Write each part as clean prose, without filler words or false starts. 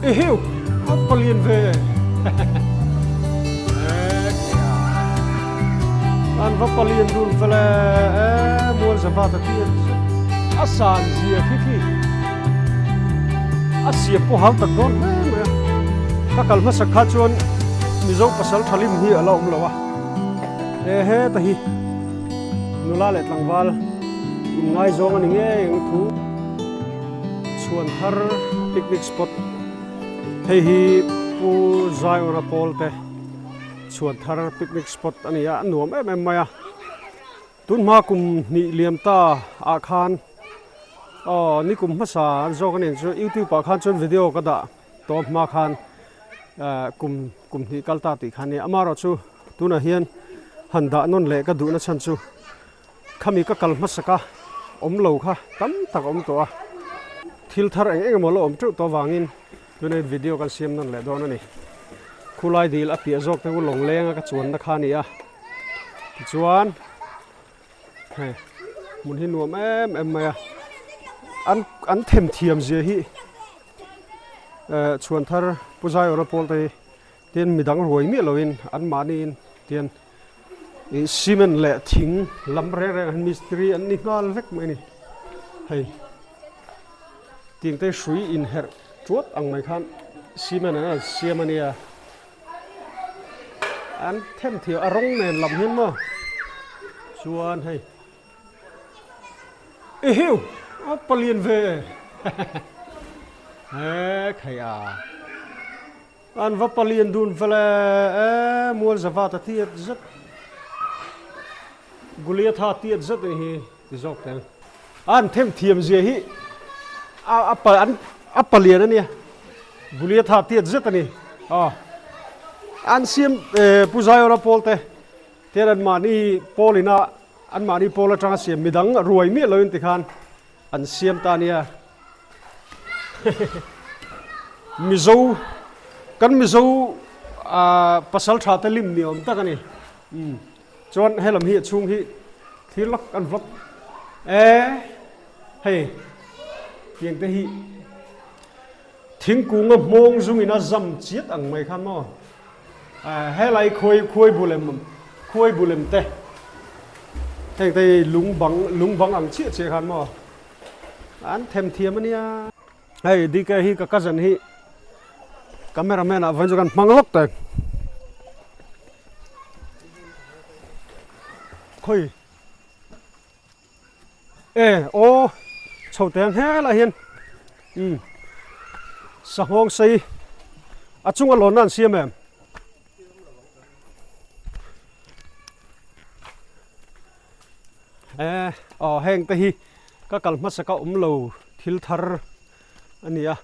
Ehiu! A palian ve! An va palian dun fel e, mual zavat a ti a san zia khi khi a siam pawh hau tak dawn hle mai a. Ka kal hmasak kha chuan Mizo pasal thalim hi a la awm lo a, e heta hi nula leh tlangval inngaizawng a ni ngei ang thu. Chhuan thar picnic spot hei hi Pu Zaiawna Pawl te chhuan thar picnic spot a ni a, a nuam em em mai a. Tunhma kum hnih liam ta ah khan aw ni kum hmasa an zawk a ni chu youtube ah khan chuan video ka dah tawp hma khan kum kum hnih kal ta tih kha a ni. Amaherawhchu tunah hian han dah nawn leh ka duhna chhan chu Khami ka kal hmasak a, awm lo kha tam tak a awm tawh a, thil thar eng eng emaw la awm teuh tawh avangin tunah hian video kan siam nawn leh dawn a ni. Khulai dil a piah zawk te chu lawngleng a ka chuanna kha a ni a, tichuan hei hmun hi nuam em em mai a, an an themthiam zia hi eh chhuan thar Pu Zaiawna pawl te hi Tin, midang ruai miah loin anmahniin tian ih cement leh thing lam reng reng an mistiri an ni nghal vek mai a ni. Hei tiang te hrui inherh tuat ang mai khan cement an han siam a nia. An them thiam a rawng nen lam hian maw chuan hei Ehiu! A palian ve e. He khai a. An va palian dun fel e, e mual zavat a tiat zet. Goliatha tiat zet a ni hi ti zawk teng. An them thiam zia hi a a pa an a palian a nia. Goliatha tiat zet a ni. Aw. An siam e Pu Zaiawna pawl te tian an mahni pawl ina an mahni pawl atanga siam midang ruai miah loin tikhan an siam ta a nia. Mizo kan Mizo pasal tha te lim ni awm tak a ni chuan helam hi a chhung hi thlir lawk an vlog e hei tiang te hi thingkung a hmawng zung in a zam chiat ang mai khan maw helai khuai khuai bu lem khuai bu lem te heng te hi lung bang lung bang ang chiah chiah khan maw. An them thiam a nia. Hei DK hi ka cousin hi cameraman ah vawiin chu kan hmang lawk teh. Khawi e aw chho teng helai hian umm sanghawng sei a chunga lawnna an siam em? He aw heng te hi ka kal hmasa ka awm lo thil thar a ni a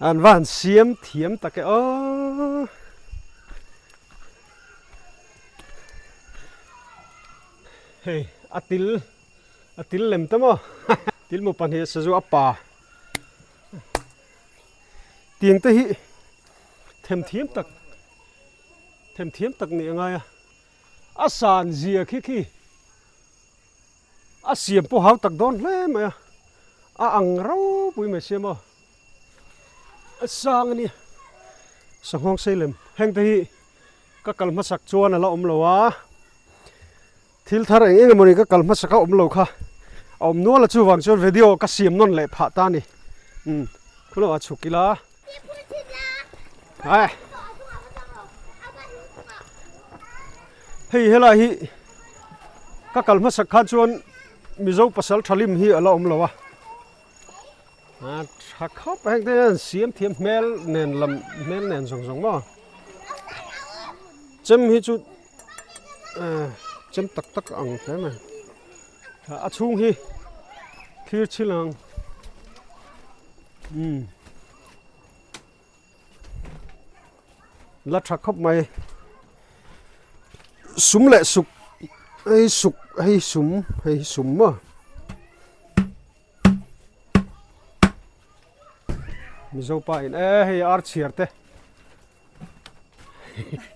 an va han siam thiam tak e aw hei a til a til lem te maw til mu pahnih sazu a pa tiang te hi themthiam tak themthiam tak nih a ngai a. A san zia khi khi a siam pawh hau tak dawn hle mai a, a ang ropui mai sia maw, a sang a nia, sanghawng sei lem heng te hi ka kal hmasak chuan a la awm lo a, thil thar eng eng emawni ka kal hmasak a awm lo kha a awm nual a chuvang chuan video ka siam nawn leh phah ta a ni, umm khulawh ah chhuk ila. Hei helai hi ka kal hmasak khan chuan Mizo pasal tha lim hi a la awm lo a, a tha khawp a heng te hian siam thiam hmel nen lam hmel nen zawng zawng maw chem hi chu chem tak tak ang hle mai a chhung hi thlir chhil ang. Umm la tha khawp mai sum leh suk hei suk hei sum hei hi sum maw mizo pa in e hei ar chhiar te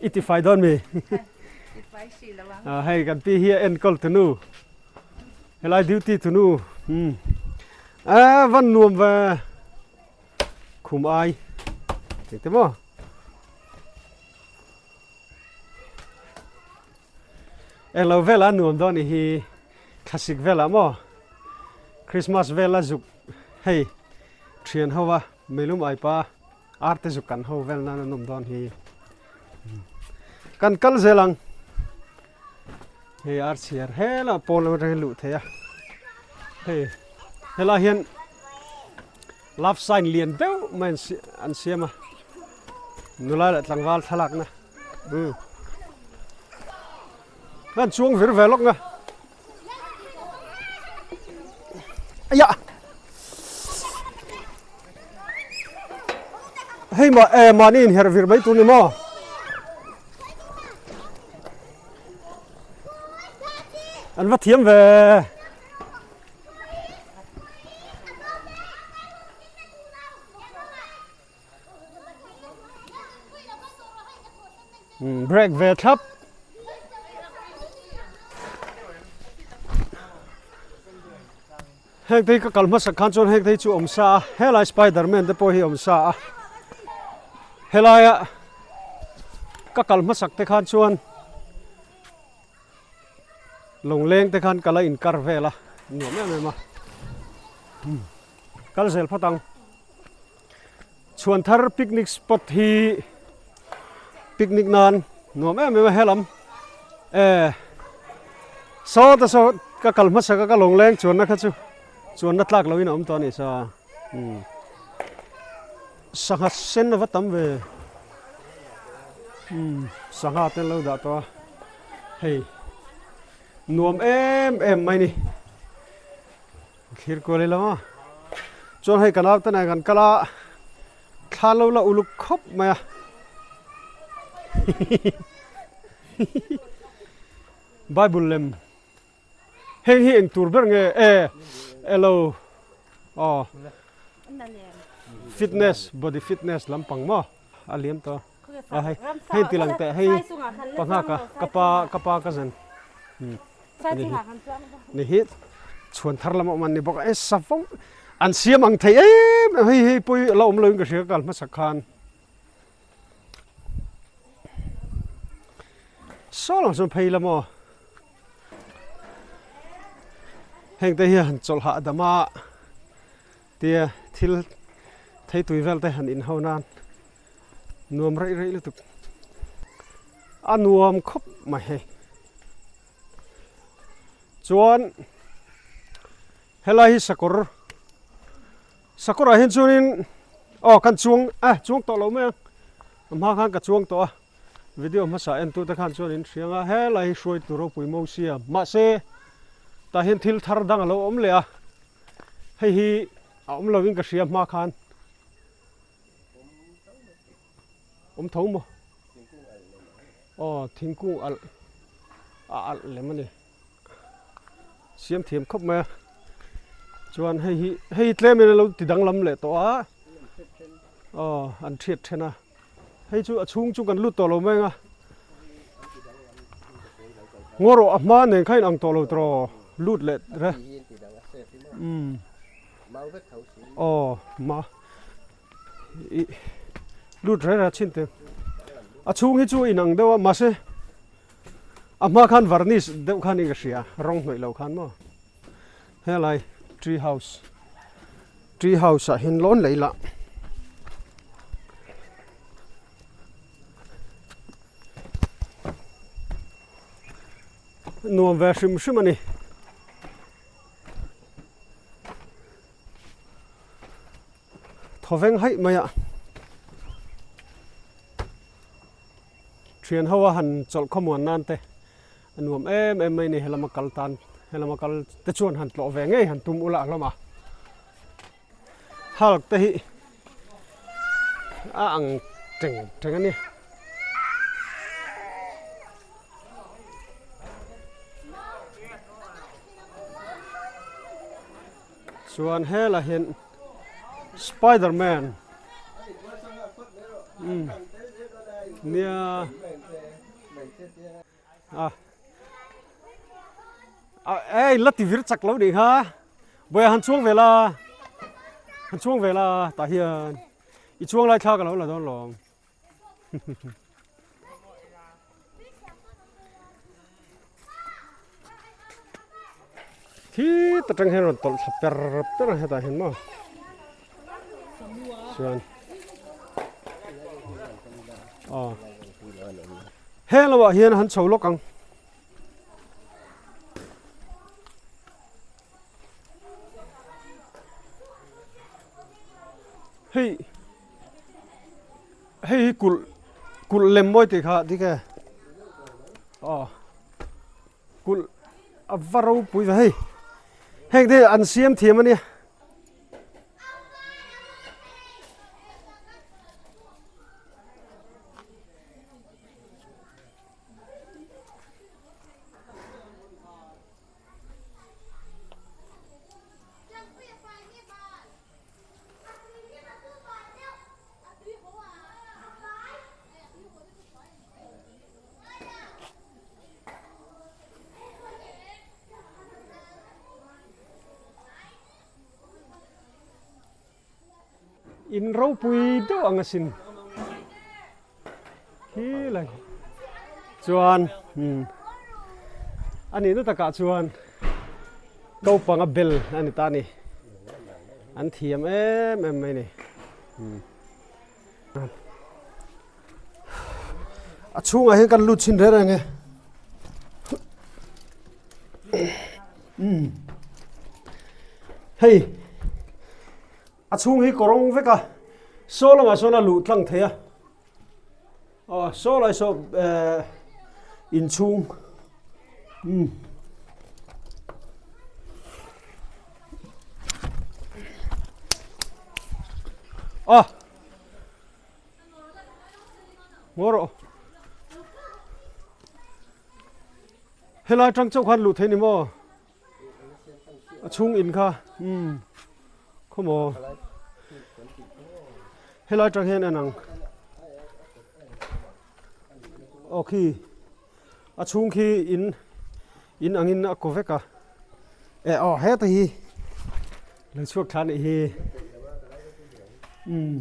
i ti fai dawn mi hei kan pi hi a enkawl tunu helai duty tunu umm a van nuam ve. Khum ai engte maw englo velah nuam dawn anih hi thlasik velah maw Christmas vela zuk hei thian ho a meilum ai pa ar te zuk kan ho vel nan a nawm dawn hi kan kal zel ang hei ar chhiar helah pawn lam atangin luh theih a hei helai hian Love sign lian deuh mai an siam a, nula leh tlangval thlalakna umm an chuang vir ve lawk nga aiah hei mah eh mahni inherh vir mai tur ni maw an va thiam ve. Break ve thlap. Heng te hi ka kal hmasak khan chuan heng te hi chu awm sa a helai spiderman te pawh hi awm sa a helaia ka kal hmasak te khan chuan Lawngleng te khan ka la inkar vel a, nuam em em a. Kal zel phawt ang. Chhuanthar picnic spot hi picnic nan nuam em em a helam. E saw te saw ka kal hmasa ka ka lawngleng chuanna kha chu chuanna tlak loin a awm tawh a ni sa. Sangha sen a va tam ve. Sangha te an lo dah tawh a. Hei nuam em em mai ni. Thlir kual ila maw. Chuan hei ka naute nen kan kal a thla lo la uluk khawp mai a. Bible lem Heng hi eng tur ber nge e elo aw fitness body fitness lampang maw a liam tawh a hei hei ti lang teh hei panghaka ka pa ka pa ka zen ni hi chhuan thar lam a awm an ni bawk a e savawm an siam ang thei em em hei hei pawi a la awm lo in ka hria ka kal hmasak khan. Saw lang chuan phei la maw heng te hi han chawlh hahdam a tia thil thei tui vel te han inho nan nuam reih reih lutuk a nuam khawp mai hei chuan helai hi sakawr Sakawrah hian chuanin aw kan chuang a chuang tawh lo mai ang a hma khan ka chuang tawh a video hmasa en tute khan chuan in hriang a helai hi hruai tur ropui Mosia mahse tah hian thil thar dang a lo awm leh a hei hi a awm lo in ka hria hma khan awm tho maw aw thingkung alh a alh lem a ni. Siam thiam khawp mai a chuan hei hi hei hi tlem in a lo ti danglam leh tawh a aw an thiat then a hei chu a chhung chu kan lut tawh lo mai ang a ngaw rawh a hma nen kha in ang tawh lo tawh lut leh re umm aw ma ih lut reh reh a chhin teh a chhung hi chu a inang deuh a mahse. A hma khan varnish deuh khan in ka hria rawng hnawih lo khan maw helai tree house tree house ah hian lawn leh ila nuam ve hrim hrim a ni thawveng haih mai a. Thian ho a han chawlh khawmuan nan te a nuam em em mai ni helama kal tan helama kal te chuan han tlawh ve ngei han tum ula hlawm a Hulk te hi a ang teng teng a ni. Chuan helai hian Spider Man umm nia a a ei la ti vir chak lo nih kha bawiah han chuang ve la han chuang ve la tah hian. I chuang lai thla ka lo la dawn lawm. Khi ta tang hian rawn tawlh thla per per a hetah hian maw chuan aw heng lamah hian han chho lawk ang. Hei hei hi kulh kulh lem mawi tih kha dik e aw kulh a va ropui ve hei heng te an siam thiam a nia. In ropui deuh ang asin khi lai chuan umm a nihna takah chuan naupang a bel a ni ta a ni an thiam em em mai a ni umm a chhungah hian kan lut chhin reng reng e umm hei. A chhung hi kawrawng vek a, saw lamah sawn a luh tlang thei a, aw saw lai saw eh inchhung umm. Aw ngaw rawh helai atang chauh khan luh thei ni maw? A chhung in kha umm khawmaw helai tang hian en ang aw khi a chhung khi in in angin a kaw vek a eh aw heta hi lo chhuak thla anih hi umm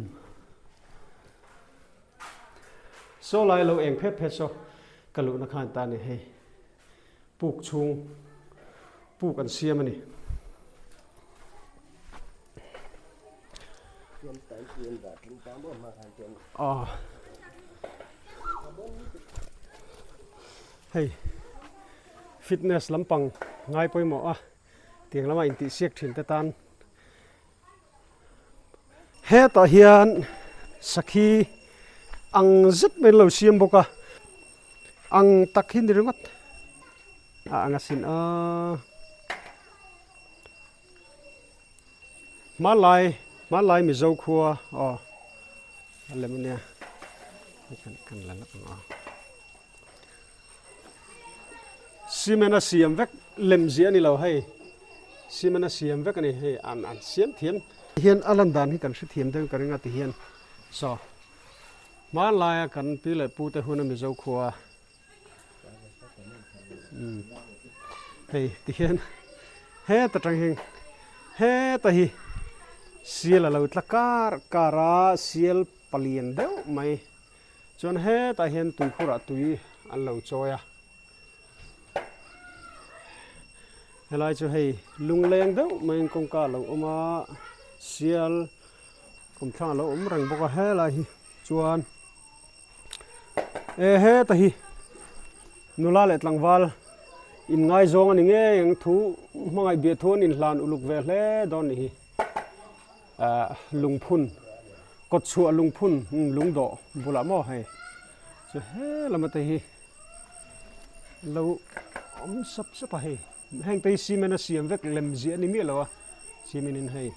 saw lai lo eng phet phet saw ka luhna khan ta a ni hei. Puk chhung puk an siam a ni. Aw hei fitness lampang ngai pawimawh a tiang lama intihsiak thin te tan Hetah hian sakhi ang zet mai an lo siam bawk a, ang tak hi ni ringawt a ang asin a. Hmanlai hmanlai Mizo khua aw a lem ania kan la lak ang a. Cement a siam vek lem ziah a ni lo hei cement a siam vek a ni hei an an siam thiam hian a lan dan hi kan hrethiam deuh in ka ring a ti hian saw hmanlaia kan pi leh pu te hun a Mizo khua umm hei ti hian heta tang hian heta hi sial a lo tla kar kar a sial palian deuh mai. Chuan hetah hian tuikhurah tui an lo chawi a, helai chu hei lungleng deuh maiin kawngka a lo awm a, sial kawmthlang a lo awm reng bawk a helai hi chuan e heta hi nula leh tlangval inngaizawng a ni ngei ang thu hmangaih biah thu an inhlan uluk ve hle dawn a nih hi. Ahh lungphun kawt chhuah lungphun lungdawh bulah maw hei chu he lama te hi lo awm sap sap a hei heng te hi cement a siam vek lem ziah a ni miah lo a cement in hei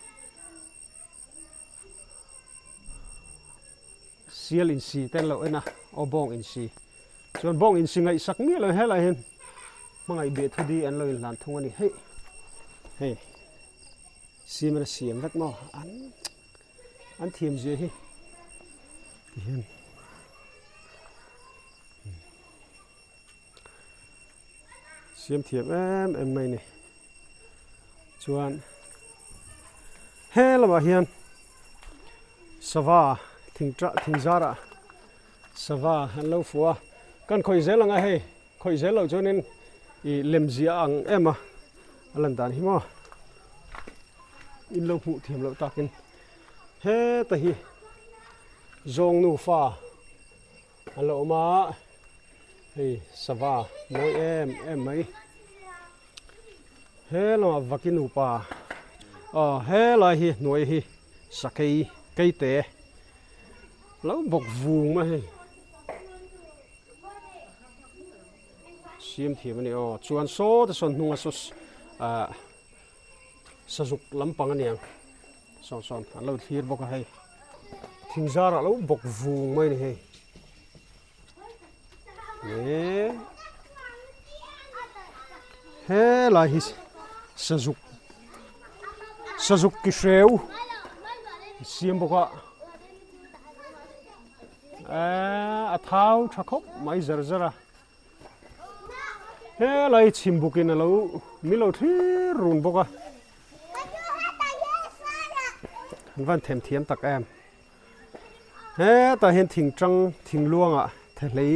sial insi te an lo en a aw bawng insi chuan bawng insi ngaihsak miah lo helaiah hian hmangaih biah thu di an lo inhlan thung a ni hei hei. Cement a siam vek maw an an thiam zia hi ti hian siam thiam em em mai ni chuan he lamah hian sava. Thing tah thing zarah sava an lo fuh a, kan khawih zel ang a hei khawih zel loh chuanin ih lem zia a ang em a, a lan dan hi maw in lo hmuh thiam loh takin heta hi zawng nufa an lo awm a hei sava mawi em em mai he lamah vaki nupa aw helai hi hnuai hi. Sakei keite lo bawk vung mai hei siam thiam a ni aw chuan saw te sawn hnunga saw ah sazuk lampang a niang sawn sawn an lo thlir bawk a hei thing zarah lo bawk vung mai a ni hei e helai hi sazuk sazuk ki hreu siam bawk a eee a thau tha khawp mai zar zar a helai chhim buk in alo min lo thlir run bawk a an van them thiam tak em. Hetah hian thing tang thing luangah thehlei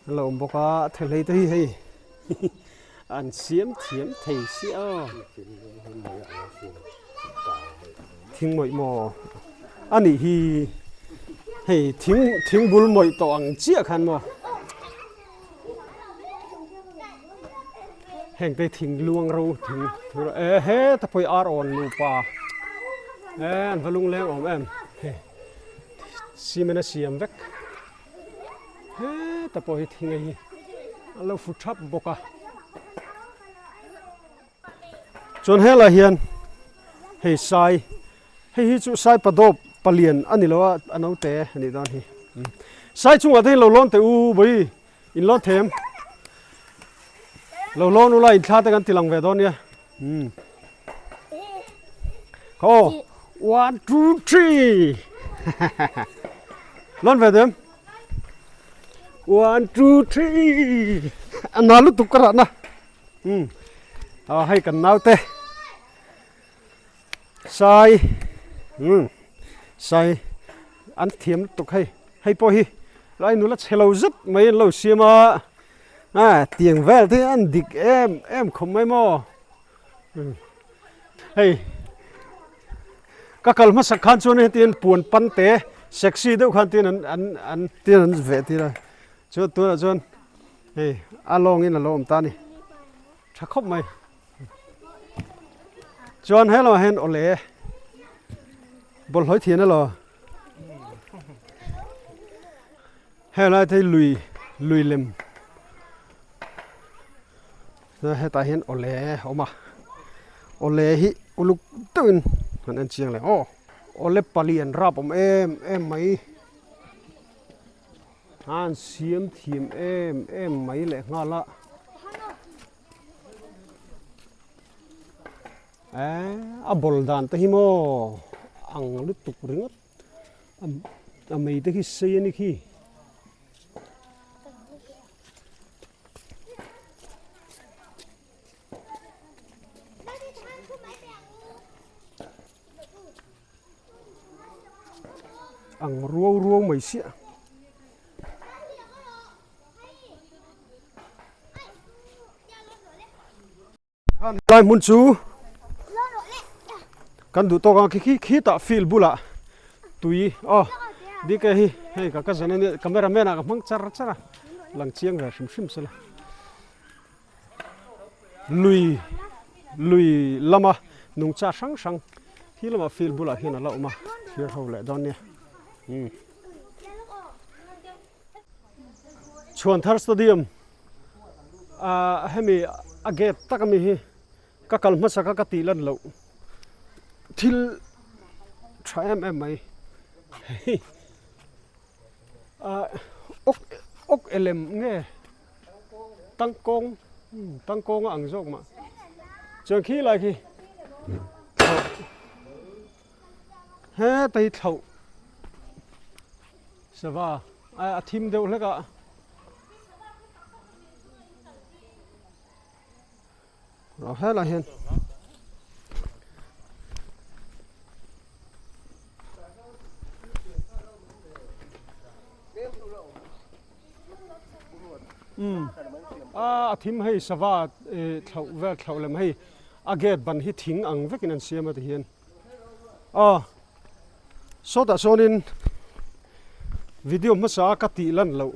an lo awm bawk a thehlei te hi hei an siam thiam thei sia aw thing mawih maw a nih hi hei thing thing bul mawih tawh ang chiah khan maw heng te thing luang ro thing e heta pawh hi ar awn nupa e an va lungleng awm em hei cement a siam vek heta pawh hi thing a hi an lo fu thap bawk a chuan helai hian hei sai hei hi chu sai padawp palian a ni lo a a naute a nih dawn hi sai chungah te hian lo lawn teh u bawi in lawn them lo lawn ula in thla te kan ti lang ve dawn nia um aw one two three lawn ve dem one two three a na lutuk ka rahna um aw hei kan naute Sai umm sai an thiam lutuk hei hei pawh hi lai nula chhe lo zet mai an lo siam a a tiang vel te hi an dik em em khawp mai maw umm hei ka kal hmasak khan chuan hetiang puan pan te sexy deuh khan tin an an an tin an veh tir a chuan tunah chuan hei a lawngin a lo awm ta a ni tha khawp mai. Chuan helawh hian awle bawlhhlawh thian elaw helai te hi lui lui lem hetah hian awle a awm a awle hi uluk deuhin han en chiang leh aw awle palian rap awm em em mai an siam thiam em em mai leh nghal a. A ball dan te hi maw ang lutuk ringawt a mei te khi sei a ni khi. Ang ruau ruau mai siah. Lai hmun chu kan duh tawk ang khi khi khitah field bulah tui aw DK hi hei ka cousin a nia camera man ah ka hmang char char a lang chiang ve hrim hrim sela lui lui lama nungcha hrang hrang khi lamah field bulah hian a la awm a thlir ho leh dawn nia umm. Chhuanthar Stadium ah hemi a gate tak ami hi ka kal hmasa kha ka tih lan loh thil tha em em mai hei ah awk awk elem nge tangkawng tangkawng a ang zawk mah chuan khi lai khi heta hi thlauh. Sava a thim deuh hlek a. Ro helai hian Umm a thim hei sava thlauh vel thlauh lem hei a gate ban hi thing ang vekin an siam a ti hian aw sawtah sawnin video hmasa a ka tih lan loh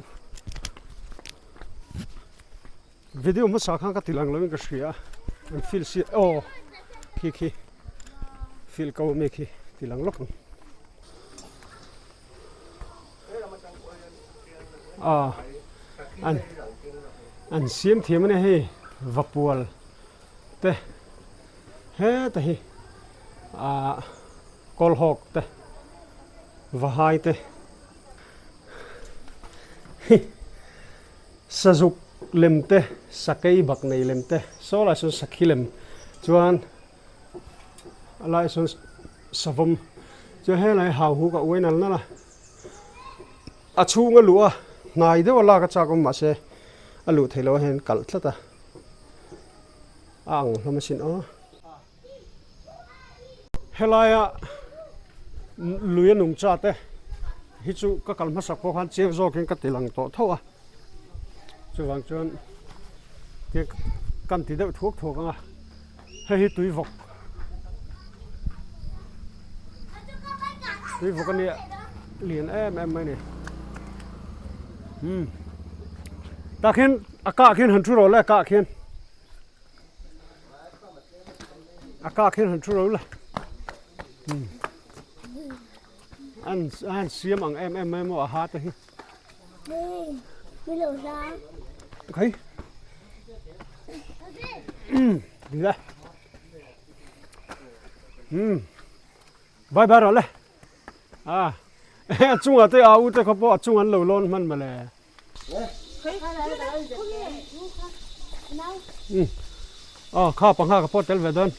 video hmasa khan ka ti lang loin ka hria an field si aw khi khi field ko ami khi ti lang lawk ang. Aw an an siam thiam a nia hei vapual te heta hi ah kawlhawk te vahai te hi sazuk lem te sakei bak nei lem te saw lai sawn sakhi lem chuan a lai sawn savawm chuan helai hau huk a uai nal nal a a chhung a luh a hnai deuh a lak a chak awm mahse a luh theih loh a hian kalh tlat a a ang hlawm asin aw. Helaia lui a nungcha te hi chu ka kal hmasak pawh khan chiang zawkin ka ti lang tawh tho a. Chuvang chuan kan ti deuh thuak thuak ang a, hei hi tui vawk, tui vawk a nia lian em em mai a ni. Umm tah khian a kah khian han thu rawh le a kah khian a kah khian han thu rawh le umm an an siam ang em em mai maw a ha te hi. Khay. Đi ra. Bye bye rồi le. À. Chung à te a u te kha pawh a chung an lo lawn hman mawle. Aw kha pangha ka pawh tel ve dawn.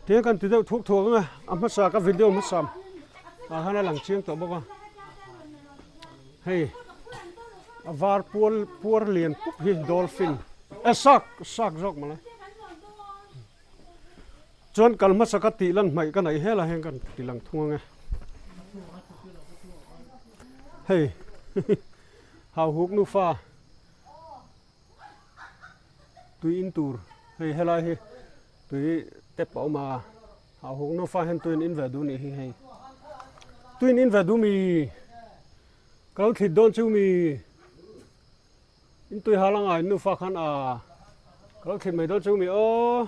Tia kan ti deuh thuak thuak ang a, a hmasa ka video hmasa ah khan a lang chiang tawh bawk a, hei a var pual puar lian pup hi dolphin eh shark shark zawk mawle chuan kal hmasa ka tih lan hmaih ka neih hel a heng kan ti lang thung ang e hei hauhuk nufa. Tui in tur hei helai hi tui tap a awm a a huk nufa hian tui an in ve duh anih hi hei tui an in ve duh mi ka lo thlit dawn chu mi in tui hal anga in nufa khan a ka lo thlit mai dawn chu mi aw.